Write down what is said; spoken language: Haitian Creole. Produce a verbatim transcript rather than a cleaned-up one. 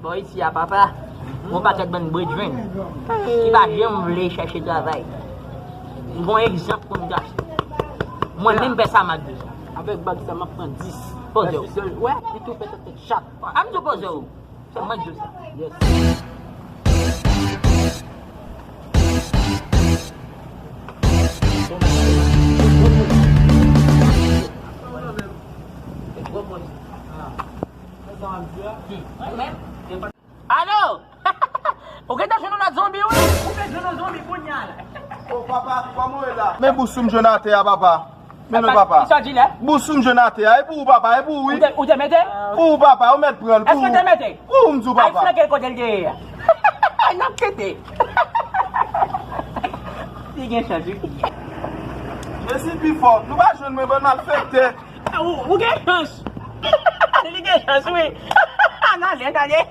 Bò isi a papa, gon pakèt bann bredrenn ki pa janm vle chèche travay. M gon egzanp pou m trase. Mwen menm pèsonèlman m ap di sa. Avèk bag sa m ap pran dis. Poze w. Wè, li tou fè tèt chat. An m di w poze w. Sèlman di w sa. Yes. Alo! Ou gentan jwenn yon lòt zonbi, wi! Ou te jwenn yon zonbi kounye a la. O papa, kòman w ye la? Men bous ou m jwenn atè a, papa. Men non, papa. Kisa w di la? Bous ou m jwenn atè a, e pou ou, papa, e pou ou, wi. Ou te, ou te mete? Pou ou, papa, ou mèt pran l, pou ou. Èske w te mete? Pou ou, m di w, papa. Al flanke l kote l te ye a. N ap kite. Li gen chans, wi. Mesi pi fò. Nou pa jwenn mwen, bann malfektè. Ou, ou gen chans. Li gen chans, wi. N ale, n ale.